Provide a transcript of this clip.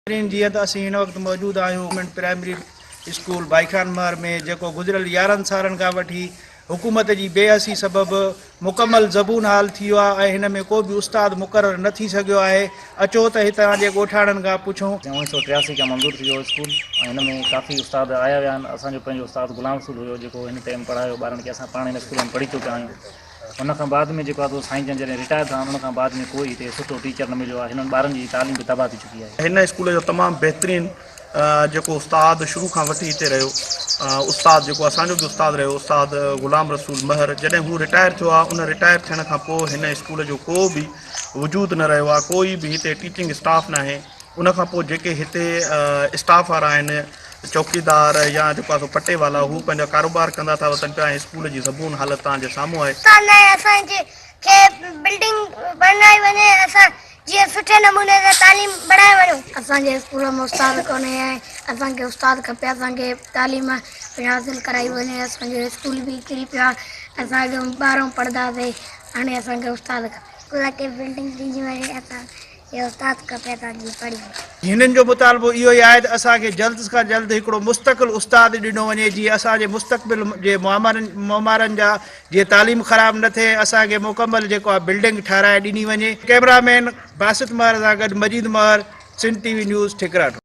ناظرين جيئن ته اسين هن وقت موجود آهيون government primary school Bhai Khan Mahar ۾ جيڪو گذريل 11 سالن کان وٺي حڪومت جي بي حسي سبب مڪمل زبون حال ٿي ويو آهي ۽ هن ۾ ڪو به استاد مقرر نه ٿي سگهيو آهي اچو ته هتان جي ڳوٺاڻن کان پڇون. 1983 کان منظور ٿي ويو اسڪول ۽ هن ۾ ڪافي استاد آيا ويا آهن اسان جو پنهنجو استاد غلام رسول هيو جيڪو هن ٽائيم پڙهايو ٻارن کي اسان پاڻ هن اسڪول ۾ پڙهي چڪا آهيون. ان کان بعد ۾ جيڪو آهي سو سائين جن جڏهن رٽائر ٿيا ان کان بعد ۾ ڪوئي هتي سٺو ٽيچر نه مليو آهي هنن ٻارن جي تعليم به تباهه ٿي چڪي آهي. هن اسڪول جو تمام بهترين جيڪو استاد شروع کان وٺي هتي رهيو استاد جيڪو اسان جو به استاد رهيو استاد غلام رسول مهر جڏهن هو رٽائر ٿيو آهي ان رٽائر ٿيڻ کان پوء هن اسڪول جو ڪو به وجود نه رهيو آهي ڪوئي به هتي ٽيچنگ اسٽاف ناهي ان کان پوء جيڪي هتي اسٽاف وارا آهن چوڪيدار يا جيڪو آهي سو پٽي والا هو پنهنجا ڪاروبار ڪندا ٿا وتن پيا ۽ اسڪول جي زبون حالت توهان جي سامهون آهي. استاد لاء اسان جي کي بلڊنگ بڻائي وڃي اسان جيئن سٺي نموني سان تعليم بڻائي وڃون. اسان جي اسڪول ۾ استاد ڪونهي ۽ اسان کي استاد کپي اسان کي تعليم حاصل ڪرائي وڃي اسان جو اسڪول به ڪري پيو آهي اسان اڳ ٻاهرون پڙهندا هئاسي هاڻي اسان کي استاد کپي. اسڪول کي بلڊنگ ڏني وڃي اسان هنن جو مطالبو اهو ئي آهي ته اسان کي جلد کان جلد هڪڙو مستقل استاد ڏنو وڃي جيئن اسان جي مستقبل جي معمارن جا جيئن تعليم خراب نه ٿئي اسان کي مڪمل جيڪو آهي بلڊنگ ٺهرائي ڏني وڃي ڪئميرا مين باسط مهر سان گڏ Majeed Mahar Sindh T V news Thikra.